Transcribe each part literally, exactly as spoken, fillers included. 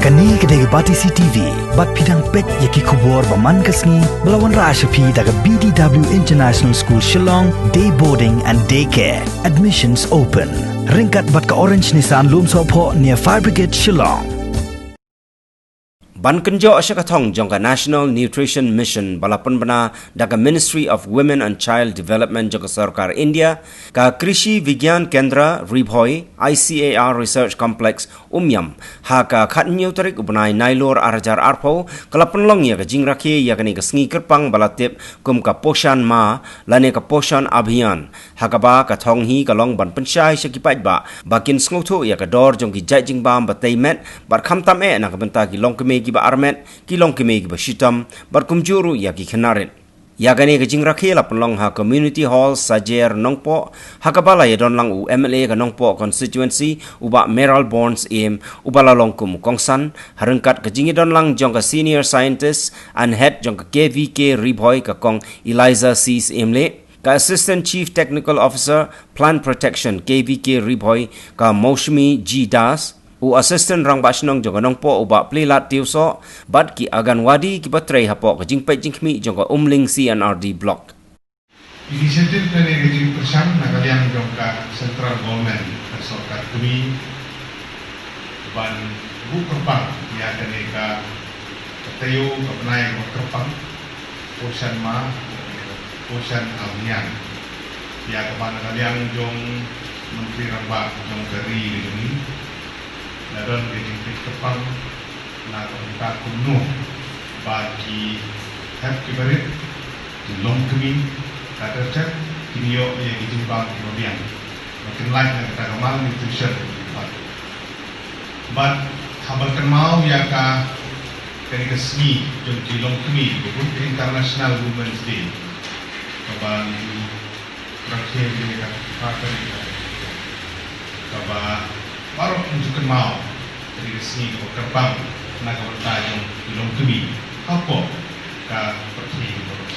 Kane ka dei ka Batesi T V, bad phi dang peit ïa ki khubor ba man ka sngi, ba la wanrah sha phi da ka B D W International School Shillong, Day Boarding and Day Care. Admissions open. Ryngkat bad ka Orange Nissan Lumsohphoh near Fire Brigade Shillong. Ban kynjoh sha ka thong jong ka National Nutrition Mission ba la pynbna da ka Ministry of Women and Child Development jong ka Sorkar India, ka Krishi Vigyan Kendra Ri Bhoi, I C A R Research Complex Umiam, ha ka khathynñiew tarik u bnai Nailur ar hajar arphew, ka la pynlong ïa ka jingrakhe ïa kane ka sngi kyrpang ba la tip kum ka Poshan Ma, lane ka Poshan Abhiyan. Ha kaba ka thong hi ka long ban pynshai sha ki paidbah ba kin sngewthuh ïa ka dor jong ki jait jingbam ba tei met, bad khamtam eh na ka bynta ki longkmie kiba armet, ki longkmie kiba shitom, bad kumjuh ruh ïa ki khynnah rit. Ïa kane ka jingrakhe la pynlong ha Community Hall Sajer Nongpoh, ha kaba la ïadon lang u M L A ka Nongpoh Constituency, u Bah Mayralborn Syiem, uba la long kum u kongsan, ha ryngkat ka jingïadon lang jong ka Senior Scientist and Head jong ka K V K Ri Bhoi, ka Kong Eliza C Syiemlieh, ka Assistant Chief Technical Officer, Plant Protection, K V K Ri Bhoi, ka Moushami G Das, u Assistant Rangbah Shnong jong ka Nongpoh u Bah Plielad Tiewsoh, bad ki Anganwadi kiba trei hapoh ka jingpeit jingkhmih jong ka Umling C and R D Block. Initiative kane ka jingpyrshang na ka liang jong ka Central Government, ka sorkar kmie, ban buh kyrpang ïa kane ka, ka taïew ka bnai kaba kyrpang, Poshan Ma, Poshan Abhiyan. Ïa kaba na ka liang jong Myntri Rangbah jong ka ri ka jong ngi, la don ka jingpeit kyrpang na ka bynta kumno ba ki hep ki barit, ki longkmie, ka ter ter, kin ïoh ïa ki jingbam kiba biang, ba kin lait na kata ka malnutrition. Bad haba kynmaw ïa ka, kane ka sngi jong ki longkmie, ka International Women's Day, kaba ngi rakhe ïa ka, ka, ka, kaba baroh ngi ju kynmaw, kane ka sngi kaba kyrpang na ka bynta jong ki longkmie hapoh ka pyrthei baroh.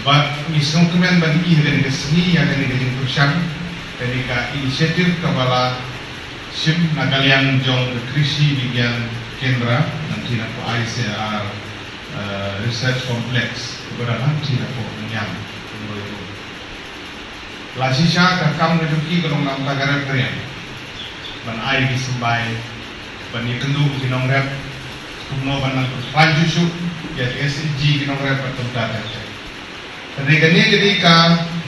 Bad ngi sngewkmen ban ïohi ha kane ka sngi ïa kane ka jingpyrshang, kane ka initiative kaba la shim na ka liang jong ka Krishi Vigyan Kendra, nangta na ka I C A R, eh, Research Complex, kaba don hangta na ka Umiam. La shisha ka kam ka jong ki ka long na ka bynta ka rep ka riang, ban ai ki symbai, ban ïakynduh ki nongrep, kumno ban nang pynplan shuh shuh ïa ki S H G ki nongrep bad kumta ter ter. Kane, kane ka dei ka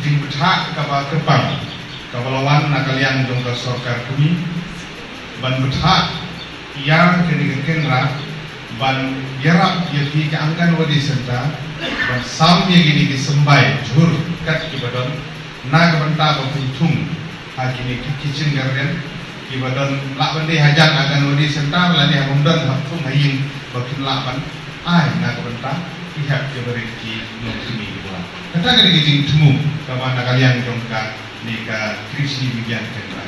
jingbthah kaba kyrpang kaba la wan na ka liang jong ka sorkar kmie, ban bthah ïa kane ka kendra, ban ïarap ïa ki, ki Anganwadi Centre ban sam ïa kine ki symbai jhur kat kiba don, na ka bynta ba phin thung ha kine ki kitchen garden kiba don, lah ban dei hajan Anganwadi Centre lane ha bym don, ha thung ha ïing, ba phin lah ban ai na ka bynta ki hep ki barit ki longkmie kiba. Kata ka dei ka jingthmu kaba na ka liang jong kane ka Krishi Vigyan Kendra.